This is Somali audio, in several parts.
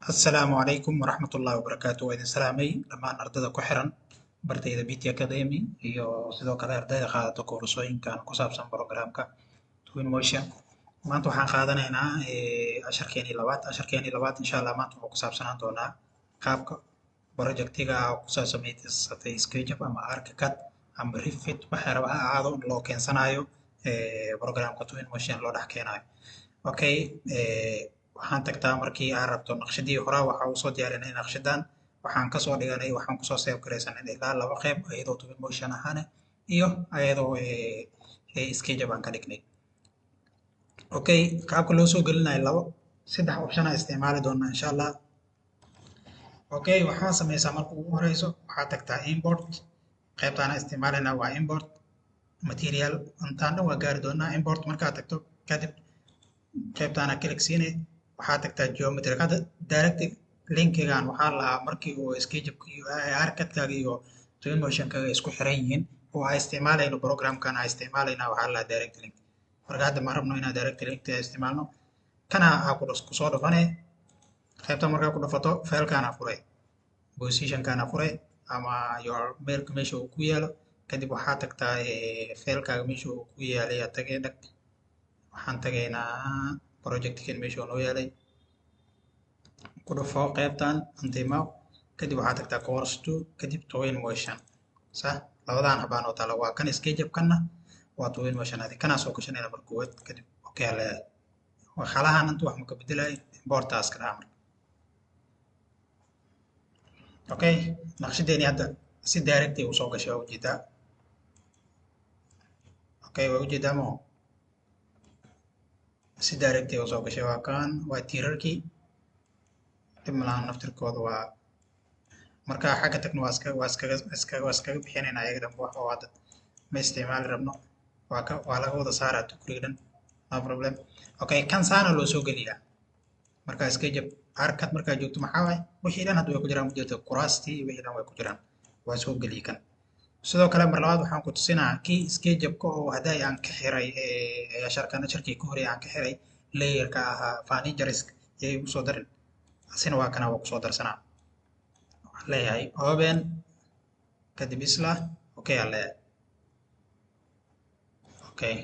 Asalaamu calaykum waraxmatullaahi wabarakaatu. Waa idin salaamay dhammaan ardayda ku xiran bartayda BT Academy iyo sidoo kale ardayda qaadata koorsooyinkan ku saabsan programka Twinmotion. Maanta waxaan qaadanaynaa casharkeenii labaad. Casharkeenii labaad, insha Allah, maanta wuxuu ku saabsanaan doonaa qaabka projectiga kusoo samaysatay SketchUp ama ArchiCAD ama Revit, waxay raba ha ahaado, loo keensanayo programka Twinmotion, loo dhex keenayo. Okay, waxaan tagtaa markii aad rabto naqshadii hore. Waxaa usoo diyaarinay naqshadan, waxaan kasoo dhiganay, waxaan kusoo save garaysanay ilaa laba qeyb, iyadoo Twinmotion ahaane iyo iyadoo SketchUp aan ka dhignay. Okay, qaabka loo soo gelinayo labo saddex option aan isticmaali doonaa, insha Allah. Okay, waxaa sameysaa marka ugu horeyso, waxaa tagtaa import. Qaybtaana isticmaalayna waa import material. Intaan dhan waa gaari doonaa. Import markaad tagto kadib, qaybtaana click siine, waxaa tagtaa geometry. Hadda direct linkigan waxaa lahaa markii uu SketchUp iyo ArchiCAD-kaaga iyo Twinmotion-kaaga isku xiran yihiin oo ay isticmaalayno programkan ay isticmaalayna, waxaa lahaa direct link. Marka hadda ma rabno inaan direct link isticmaalno. Kana aa kusoo dhufane. Qaybta markaa ku dhufato, filekaana furay, positionkaana furay ama your mailka meesha uu ku yaalo. Kadib waxaa tagtaa filekaaga meesha uu ku yaalay aa tagay dhag. Waxaan tagaynaa projectkan meesha uu noo yaalay. Ku dhufo qaybtan antimo. Kadib waxaa tagtaa course two, kadib Twinmotion. Sax, labadan habaan oo taala waa kan SketchUp, kanna waa Twinmotion. Adi kanaa soo gashanayna marka koowaad. Kadib okay aa leeyahay. Khalahan inta wax ma ka bedelay, importaas ka dhaca marka. Okay, naqshadeeni hadda si direct ay usoo gashay, waa ujeedaa. Okay, waa ujeedaa mo, si direct ay usoo gashay. Waa kan, waa tiirarkii. Dhib malahan naftirkooda waa marka xagga tagno, waa iskaga bixinaynaa ayaga dhan. Wax oo hadda ma isticmaali rabno, waa laga wada saaraa guriga dhan, no problem. Okay, kan saana loo soo geliyaa. Marka SketchUp, ArchiCAD markaa joogto, maxaa waaye, wixii dhan hadda way ku jiraan, ujeeda kuraastii wixii dhan way ku jiraan, waa soo geliyay kan. Sidoo kale mar labaad waxaan ku tusinaa kii SketchUp-ka oo hadday aan ka xiray casharkan, casharkii ka horey aan ka xiray layerka ahaa furnitures yay igu soo darin. Asina waa kana, waa kusoo darsanaa. Waxaan leeyahay open, kadib isla okay aan leeyahay. Okay,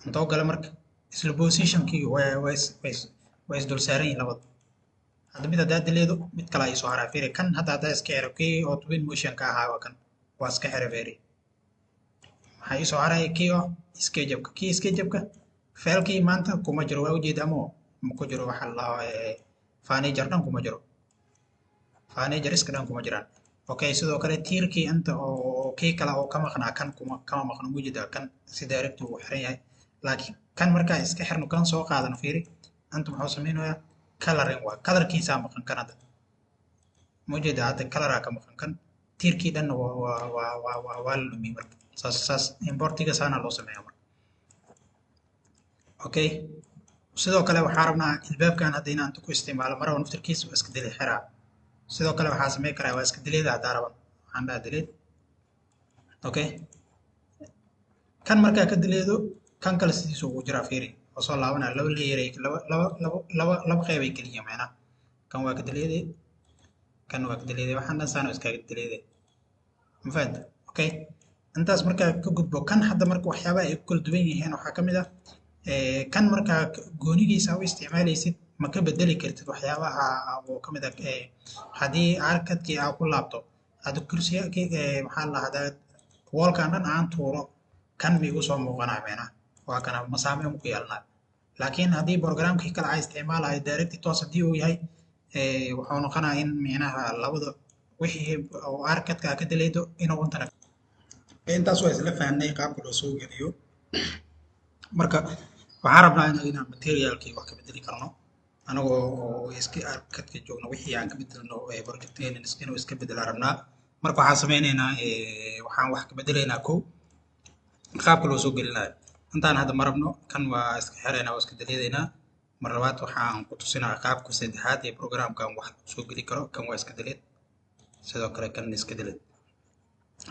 intoo gale marka isla positionkii way isdul saaran yihiin labada. Hadda mid haddaa dileedo, mid kale ay soo haraa. Fiiri kan hadda, haddaa iska xiro kii oo Twinmotion ka ahaa, waa kan, waa iska xira. Fiiri maxaa ii soo haraya? Kii oo SketchUp-ka. Kii SketchUp-ka filekii maanta kuma jiro, waa ujeeda mo, ma ku jiro. Waxa la furniture dhan kuma jiro, furnitureska dhan kuma jiraan. Okay, sidoo kale tiirkii inta oo kii kale oo ka maqnaa, kan kuma kama maqno, ujeeda kan si direct uu xiran yahay. Laakiin kan markaa iska xirno, kan soo qaadano, fiiri inta muxuu sameynayaa? Coloring waa colorkiisaa maqan kan hadda, ma ujeeda? Hadda coloraa ka maqan kan, tiirkii dhanna waa la lumiyey. Marka saas importiga saana loo sameeyaa marka. Okay, sidoo kale waxaa rabnaa ilbaabkan hadda inaan inta ku isticmaalo maraba, naftirkiisa waa iska dili xiraa. Sidoo kale waxaa sameyn karaa, waa iska dileeda haddaa raban. Waxaan dhahaa delete. Okay, kan markaa ka dileedo, kan kale sidiisa ugu jiraa. Fiiri, oo soo laabanaya laba layer ay laba laba laba laba laba qeyb ay keliya macnaha. Kan waa ka dileeday, kan waa ka dileeday, waxaan dhan saan iskaga dileeday, ma fahanta? Okay, intaas markaa ka gudbo kan hadda. Marka waxyaabaha ay ku kala duwan yihiin waxaa ka mid ah kan markaa goonigiisa u isticmaalaysid, ma ka bedeli kartid waxyaabaha oo ka mid ah. Haddii ArchiCAD-kii aa ku laabto hadda, kursiga maxaa la lahdaa, wallkan dhan aan tuuro, kan ma igu soo muuqanayo micnaha, waa kana, ma saameyn ku yeelanayo. Laakiin haddii programkii kale aa isticmaalayo direct toos haddii uu yahay, wuxuu noqonayaa in micnaha labada wixii oo ArchiCAD-ka aa ka delaydo inuu intana. Intaas waa isla fahnay qaabka loo soo geliyo. Marka waxaan rabnaa inaan materialkii wax ka bedeli karno anagoo oo iska ArchiCAD-ka joogno. Wixii aan ka bedelno projecteen inuu iska bedelaa rabnaa. Marka waxaan sameyneynaa, waxaan wax ka bedeleynaa kow qaabka loo soo gelinayo. Intaan hadda ma rabno, kan waa iska xiraynaa, waa iska deleedeynaa. Mar labaad waxaan ku tusinaa qaabka saddexaad ee programkan wax soo geli karo. Kan waa iska delete, sidoo kale kan iska delete.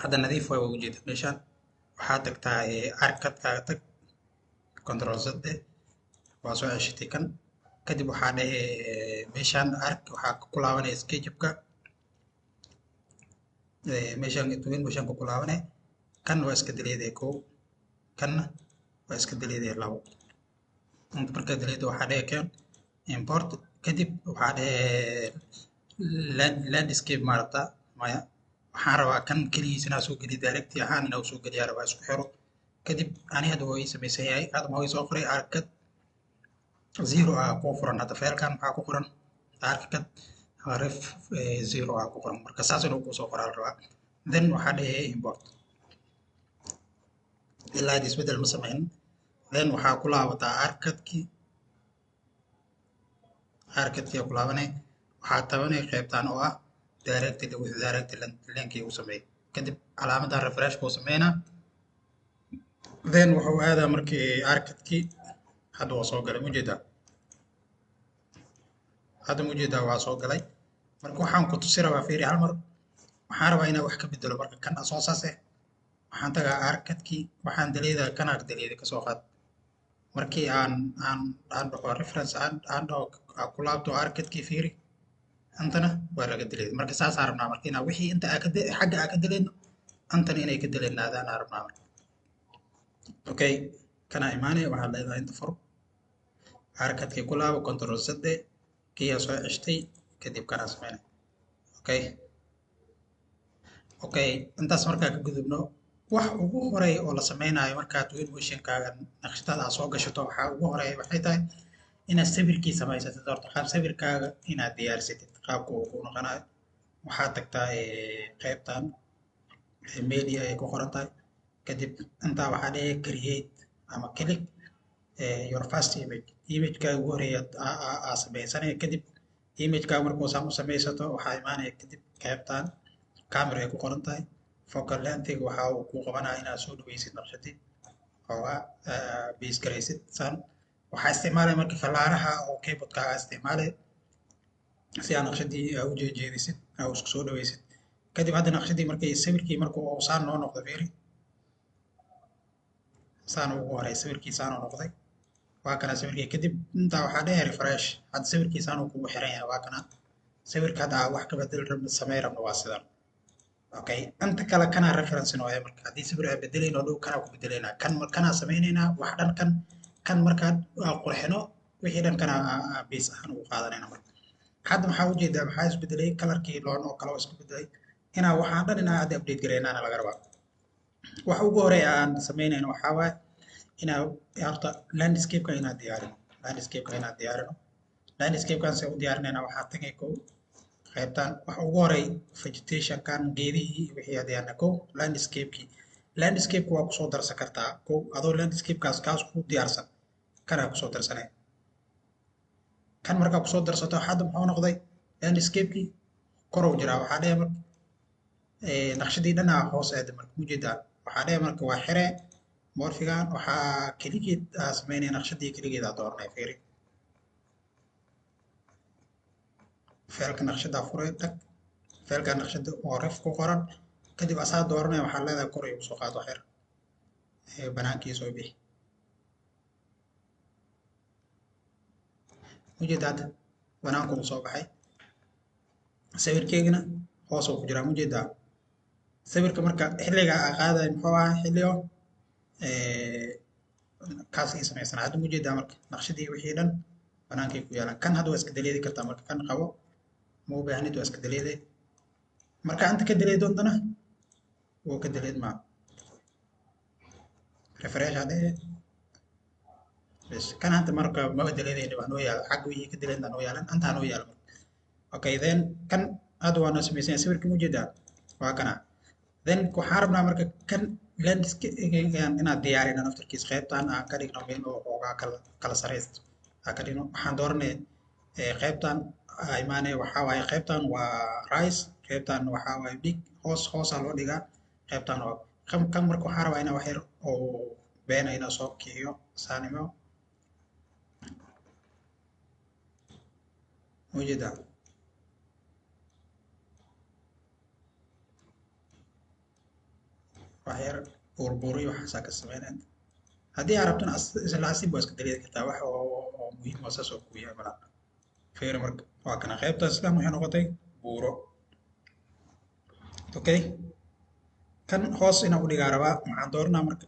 Hadda nadiif waa ujeeda meeshaan. Waxaa tagtaa ArchiCAD-kaaga, tag, control Z, waa soo ceshatay kan. Kadib waxaa dhehe meeshaan ark, waxaa ku laabanaya SketchUp-ka, meeshaan Twinmotion-ka ku laabanaya. Kan waa iska deleeday kow, kanna waa iska deleeday labo. Inta markaa deleedo waxaa dhehe kan import. Kadib waxaa dhehe landscape maarata maya, waxaan rabaa kan keligiis inaa soo geliyo, direct ahaan inaa soo geliyaa rabaa, isku xiro. Kadib ani hadda waa ii samaysan yahay. Hadda maxaa ii soo qoray? ArchiCAD zero ah ku furan. Hadda file-kan maxaa ku qoran? ArchiCAD ref zero ah ku qoran. Marka saas inuu kusoo qoraa la rabaa. Then waxaa dhehe import. Ilaa hadda isbeddel ma sameyn. Then waxaa ku laabataa ArchiCAD-kii. ArchiCAD-kii ku laabanay, waxaa tabanay qaybtan oo ah direct with direct link-ii uu sameeyey. Kadib calaamadan refresh kuu sameynaa. Then wuxuu aadaa markii ArchiCAD-kii. Hadda waa soo galay, mujeedaa? Hadda mujeedaa, waa soo galay. Marka waxaan ku tusi rabaa, fiiri, hal mar waxaan rabaa inaan wax ka bedelo. Marka kan soo saase, waxaan tagaa ArchiCAD-kii, waxaan deleedaa kanaa deleeday kasoo qaad. Markii aan dhaho reference, aan dhaho ku laabto ArchiCAD-kii, fiiri, intana waa laga deleeday. Marka saasaa rabnaa marka inaa wixii inta aa ka xagga aa ka deleedno, antana inay ka deleednaadaan aa rabnaa marka. Okay, kanaa imaanaya, waxaa leedahay inta fur, ArchiCAD-kii ku laabo, control Z, kiyaa soo ceshtay. Kadib kanaa sameynay. Okay, intaas markaa ka gudubno, wax ugu horeeya oo la sameynayo markaad Twinmotion-kaaga naqshadaada aad soo gashato, waxaa ugu horeeya waxay tahay inaad sawirkii samaysatid. Horta qaab sawirkaaga inaad diyaarsatid, qaabka uu ku noqonayo. Waxaad tagtaa qaybtan media ay ku qoran tahay. Kadib intaa waxaa dhehe create ama click your first image. Image-kaaga ugu horeeya aa sameysanaya. Kadib image-kaaga markuu saan u samaysato, waxaa imaanaya kadib qaybtan camera ay ku qoran tahay. Focal length-iga waxa uu kuu qabanaya inaad soo dhaweysid naqshadii, xoogaa base garaysid. Saan waxaa isticmaalaya marka fallaaraha oo keyboard-kaaga isticmaalaya si aad naqshadii u jeejeedisid, aa isku soo dhaweysid. Kadib hadda naqshadii markay sawirkii marka uu saan noo noqdo, fiiri, saan ugu horay sawirkii saan uu noqday. Waa kana sawirkii. Kadib intaa waxaa dhehe refresh. Hadda sawirkii saan uu kugu xiran yahay. Waa kana sawirka. Hadda aan wax ka bedel rabno, samey rabno, waa sidan. Okay, inta kale kanaa reference noo yahay. Marka haddii sawir aan bedelayno dhow, kanaa ku bedelaynaa. Kan kanaa sameynaynaa wax dhan. Kan markaa qurxino, wixii dhan kanaa base ahaan ugu qaadanayna. Marka hadda maxaa ujeedaa? Maxaa isbedelay? Color-kii loon oo kale oo isku bedelay. Inaa waxaan dhan inaa hadda update gareynaana laga rabaa. Waxa ugu horeeya aan sameynayno waxaa waaye inaa horta landscape-ka inaa diyaarino. Landscape-ka inaa diyaarino. Landscape-kan se u diyaarinayna? Waxaa tagay kow qaybtan. Waxa ugu horey vegetation-kan, geedihii wixii aa diyaarina. Kow landscape-kii. Landscape-ka waa kusoo darsan kartaa kow adoo landscape-kaas kaas ku diyaarsan, kanaa kusoo darsanay. Kan markaa kusoo darsato, hadda muxuu noqday? Landscape-kii korow jiraa. Waxaa dhehe marka naqshadii dhanaa hoos aada. Marka ujeedaa, waxaa dhehe marka waa xire morph-igan, waxaa keligeed aa sameynaya naqshadii keligeed aa dooranay. Fiiri, file-ka naqshada furay, tag file-ka naqshada oo ref ku qoran. Kadib asaa dooranaya, waxaa leedahay kor igu soo qaado, xir banaankii soo bixi. Ujeeda, hadda banaanku uu soo baxay, sawirkeygana hoos uu ku jiraa. Mujeedaa sawirka? Marka xilliga aa qaadayo muxuu ahaa? Xilligo kaas ii samaysana. Hadda mujeedaa, marka naqshadii wixii dhan banaankay ku yaalaan. Kan hadda waa iska deleedi kartaa. Marka kan qabo, ma u baahnid, waa iska deleeday. Marka inta ka deleed doontana wuu ka deleed maa. Refresh hadee bes. Kan hadda marka maba deleedayna, wax noo yaala xagga wixii ka deleedna noo yaalan, intaa noo yaala marka. Okay, then kan hadda waa noo samaysan yahay sawirka, mujeedaa? Waa kana. Then waxaan rabnaa marka kan landscape inaad diyaarino naftarkiis. Qaybtan aan ka dhigno meel oo xoogaa kala sareysto aan ka dhigno. Waxaan dooranay qaybtan aa imaanaya. Waxaa waaye qaybtan waa rise, qaybtan waxaa waaye big, hoos hoosaa loo dhigaa. Qaybtan waa kan. Kan marka waxaan rabaa inaa wax yar oo beena inaa soo kiciyo saanimo. Ujeedaa, wax yar buurbuuriyo waxaasaa ka sameynaya. Haddii aad rabtona isla asib waa iska daleedi kartaa. Wax oo muhiim oo saas oo ku yahay malaha. Fiiri marka, waa kana qaybtaas dhan waxay noqotay buuro. Okay, kan hoos inaan u dhigaa rabaa. Maxaan dooranaa marka?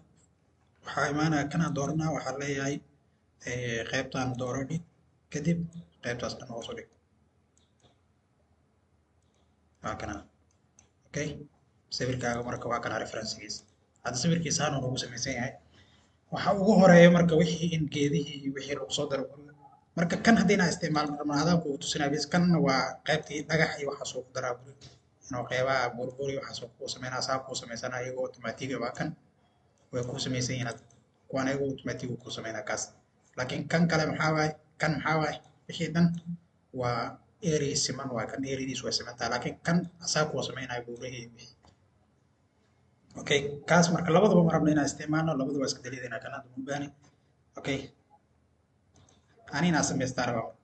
Waxaa imaanaya kanaan dooranaa, waxaan leeyahay qaybtaan dooro, dhig, kadib qaybtaas dhan hoos u dhig. Waa kana. Okay, sawirkaaga marka waa kana referencegiisa. Hadda sawirkiisa haan uu noogu samaysan yahay. Waxa ugu horeeya marka wixii in geedihii iyo wixii lagu soo daro guriga. Marka kan haddii inaa isticmaalno rabno, adaan kugu tusinaya bis. Kanna waa qaybtii dhagax iyo waxaasoo ku daraa guriga, inuu qeybaha burbur iyo waxaasoo kuu sameynaa, saa kuu sameysanaa iyagoo automatic. Waa kan, way kuu samaysan yihiin hadda kuwaan, iyagoo automatic kuu sameynaa kaas. Laakiin kan kale maxaa waaye? Kan maxaa waaye? Wixii dhan waa area siman, waa kan areadiisu way siman tahay, laakiin kan asaa kuu sameynaya buurihii iyo wixii. Okay, kaas marka labadaba ma rabno inaan isticmaalno, labadaba iska daliidayna. Kan hadda ma baahni. Okay, ani inaan samaystaa rabaa.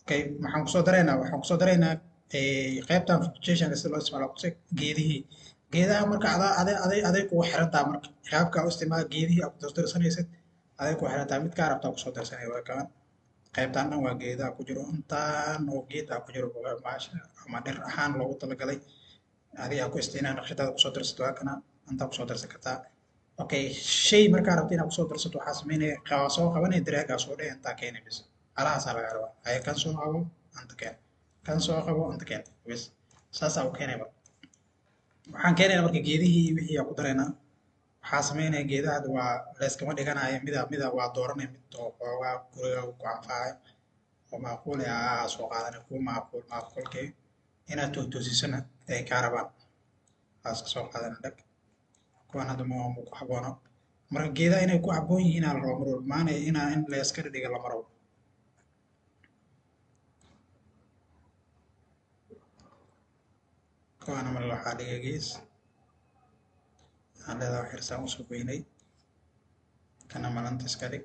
Okay, maxaan kusoo daraynaa? Waxaan kusoo daraynaa qaybtan vegetationka sida loo isticmaalo kusoo geedihii. Geedaha marka adaa aday aday aday kugu xiran tahay. Marka qaabka u isticmaal geedihii aad ku darsanaysid aday kugu xiran tahay. Midkaa rabtaa kusoo darsanaya. Waa kaan, qaybtan dhan waa geedaha ku jiro, intaan oo geed ah ku jiro maasha ama dhir ahaan loogu talagalay adiga ku isticmaal naqshadaada kusoo darsato. Waa kana, intaa kusoo darsan kartaa. Okay, shay markaa rabto inaad kusoo darsato, waxaa sameynaya waa soo qabanaya, drag-gaa soo dheh, intaa keenay bis. Alahaasaa lagaa rabaa. Haye, kan soo qabo, inta keen, kan soo qabo, inta keen, bis. Saasaa u keenay. Marka waxaan keenaynaa marka geedihii wixii aan ku daraynaa. Waxaa sameynaya geedaha hadda waa layskama dhiganayo mida mida, waa dooranay mid oo xoogaa guriga ku anfacayo oo macquul ah soo qaadanay, kuwa macquul macquulkii inaad toosisana ay kaa rabaan waas ka soo qaadana dhag. Kuwan hadda ma ku haboono. Marka geedaha inay ku habboon yihiin aa la rabaa mar walba, maana inaa in layska dhiga lama rabo. Kuwan amal waxaa dhigay gees waxaan leedahay xirsaan usoo weynay. Kana malanta iska dhig,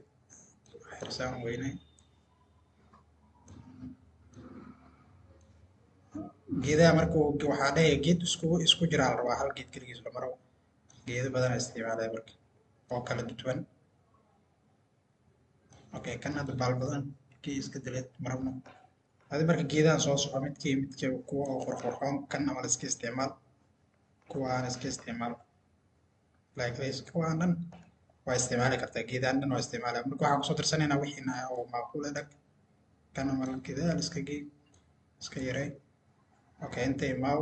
xirsaan weynay. Geedaha marka waxaa dhahaya geed isku jiraa la rabaa, hal geed keligiis lama rabo. Geedo badan isticmaalaya marka oo kala duwan. Okay, kan hadda baal badan kii iska dileed ma rabno. Adi marka geedahan soo soco, midkii kuwa oo qurqurxoon kan amal iska isticmaal, kuwaan iska isticmaal, like this. Kuwaan dhan waa isticmaali kartaa, geedahan dhan waa isticmaalaya. Marka waxaan kusoo darsanaynaa wixiina oo macquul ah. Dhag, kan amal geedaha iska gey, iska yarey. Okay, inta imaaw,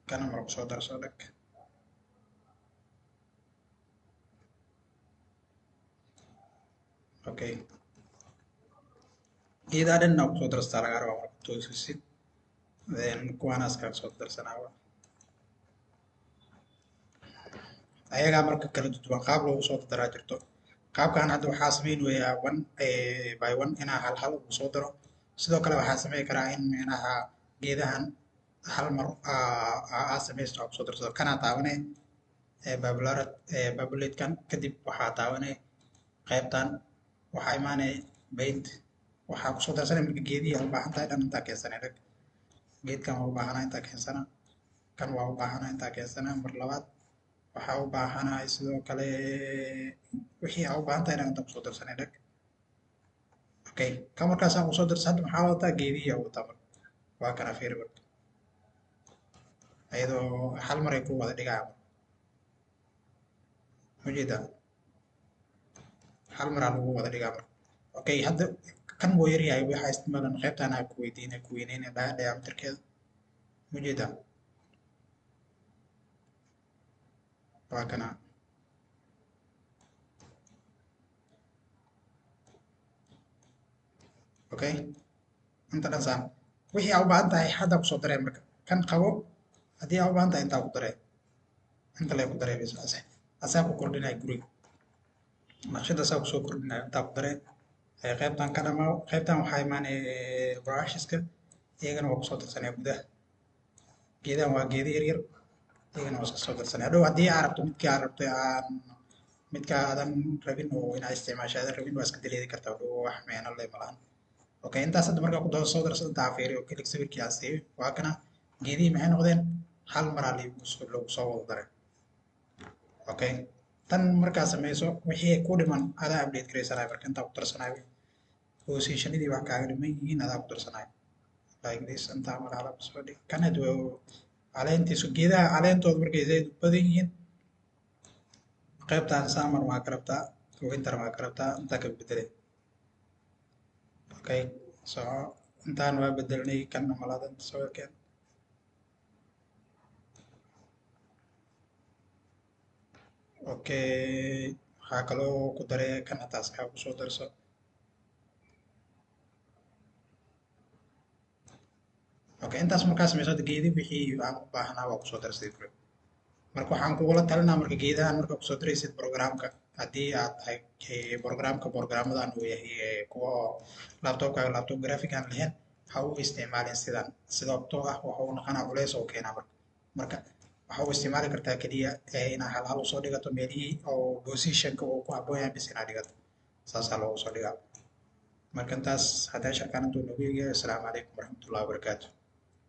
kan amal kusoo darso, dhag. Okay, geedaha dhan inaa kusoo darstaa lagaa rabaa. Marka toosisid, then kuwaana iskaga soo darsanaa ayagaa. Marka kala duwan qaab loogu soo daraa jirto. Qaabkan hadda waxaa sameyn weyaa one by one, inaa hal hal ugu soo daro. Sidoo kale waxaa sameyn karaa in micnaha geedahan hal mar aa samaysto aa kusoo darsado. Kanaa taabanee populatekan, kadib waxaa taabanee qaybtan, waxaa imaanaya paint, waxaa kusoo darsanaya marka geedihii aad u baahan tahay dhan intaa keensanay. Dhag, geedkan waa u baahanaa, intaa keensana. Kan waa u baahanaa, intaa keensana. Mar labaad waxaa u baahanahay sidoo kale wixii aa u baahan tahay dhan intaa kusoo darsanay. Dhag. Okay, kan markaasaa kusoo darsa, hadda maxaa wadataa? Geedihii aa wataa. Marka waa kana, fiiri marka, ayadoo hal mar ay ku wada dhigaya ujeedaa, hal maraa lagu wada dhigaa marka. Okay, hadda kan wuu yar yahay. Waxaa isticmaalan qaybtaan aa ku weydiinay, ku weyneynay diameterkeeda. Ujeedaa, waa kana. Okay, inta dhan saan wixii aa u baahan tahay hadda kusoo daree. Marka kan qabo, haddii aa u baahan tahay intaa ku daree, inta lee ku daree bas. Asaa ku kordhinaya guriga naqshada, asaa kusoo kordhinaya, intaa ku daree. Qaybtan ka dhamaa. Qaybtan waxaa imaanaya brusheska, iyagana waa kusoo darsanaya gudaha. Geedahan waa geedo yar yar, iyagana waa iska soo darsanaya. Hadhow haddii aa rabto midkii aa rabto, aan midka aadan rabin oo inaa isticmaasho aadan rabin, waa iska deleedi kartaa hadhow, wax meeno le malahan. Okay, intaas hadda markaa ku soo darsan, intaa fiiriyo, click sawirkii aa siiyey. Waa kana, geedihii maxay noqdeen? Hal maraa lagu soo wada daray. Okay, tan markaa sameyso, wixii ku dhiman adaa update garaysanaya. Marka intaa ku darsanayo. Positionadii wax kaaga dhiman yihiin adaa ku darsanayo, like this. Intaa malaala soo dhig. Kan hadda waa caleentiisu, geedaha caleentooda markay zaid u badan yihiin, qaybtan summer waa ka rabtaa, winter waa ka rabtaa, intaa ka bedelay. Okay, so intaan waa bedelnay. Kan malada inta soo keen. Okay, waxaa kaloo ku daray kan hataa asxaab kusoo darso. Okay, intaas markaa sameyso, hadda geedi wixii aan u baahnaa waa kusoo darsaday bro. Marka waxaan kugula talinaa, marka geedahan marka kusoo daraysid programka, haddii aad tahay programka, programmadan uu yahay kuwa oo laptopkaaga laptop graphic aan lahayn, ha u isticmaalin sidan, sababtoo ah waxa uu noqonaa culeys oo keenaa. Marka waxa u isticmaali kartaa keliya inaad hal hal usoo dhigato meelihii oo positionka uu ku habboon yahay bis inaad dhigato, saasaa loogu soo dhigaa. Marka intaas haddii sharkaan intuu noogu eegaya. Assalaamu calaykum waraxmatullahi wabarakaatu.